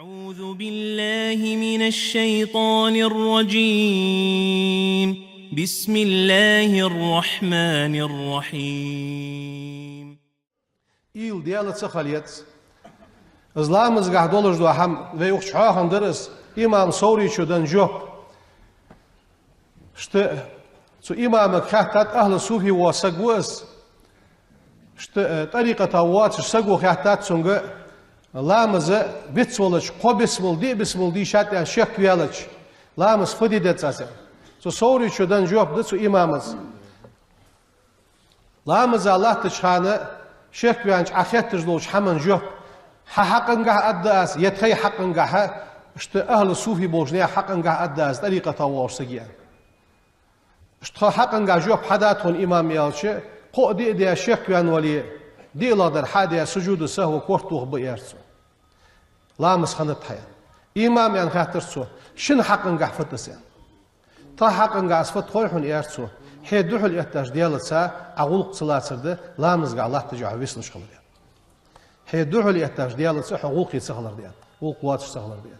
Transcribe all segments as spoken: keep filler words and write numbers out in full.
أعوذ بالله من الشيطان الرجيم. بسم الله الرحمن الرحيم. Уйла Даьлаца хила еза. Из ламазгахь долаш дола хӀама, вай укх чу хьоахадаьр из, имам Саврийчо даь жоп. Иштта цу имамага хаьттад, ахӀлу суфи вола саг ва из. Иштта, э, тӀарикъата воацаш саго хаьттад цунга, ламаз вицвелча, кхо бисмал, диъ бисмал дийшад аьнна шек ваьлча, ламаз фу де деза аз? Цу Саврийчо даь жоп да цу имамас. Ламаза латтача хана шек ваьннача Ӏа хетташ долча хӀаман жоп хьа хьакъангахьа аргда аз, е тхоай хьакъангахьа, иштта ахӀлу суфи болча наьха хьакъангахьа аргда аз, тӀарикъата воагӀаш саг ва аьнна. Иштта тха хьакъангахьа жоп хьадоаладу тхона, имам, аьлча, кхоъ-диъ даь шек ваьнна вале, диълагӀдар хьа а даь, сужуду сахӀва корта тоха ба, аьлар цо. Ламаз хиннад хьа аьнна. Имам, аьнна хаьттар цо, шун хьакъангахьа фуд из аьнна. Тха хьакъангахьа из фуд хой хьона, аьлар цо, хье духьалъэттача Даьлаца Ӏа гӀулакх ца лацар да, ламазгахьа латташ Ӏа вицлуш хилар аьнна. Хье духьалъэттача Даьлаца хьо гӀулакхе ца хилар да аьнна, гӀулакх воацаш ца хилар да аьнна.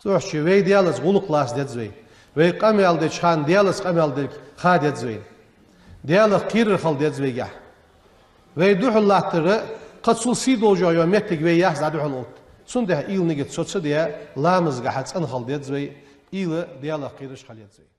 Цудухьа вай Даьлаца гӀулакх лаца деза вай. Вай къамаьл деча хана Даьлаца къамаьл дерг ха деза вайна. Даьлах кхерар хила деза вайгахьа. Вай духьал латтар, кхы цул сий долаш йола моттиг вай яц дӀадухьал отта. Цудухьа уйла нигат со ца даь, ламазгахьа цӀена хила деза вай, уйла Даьлах кхераш хила еза вай.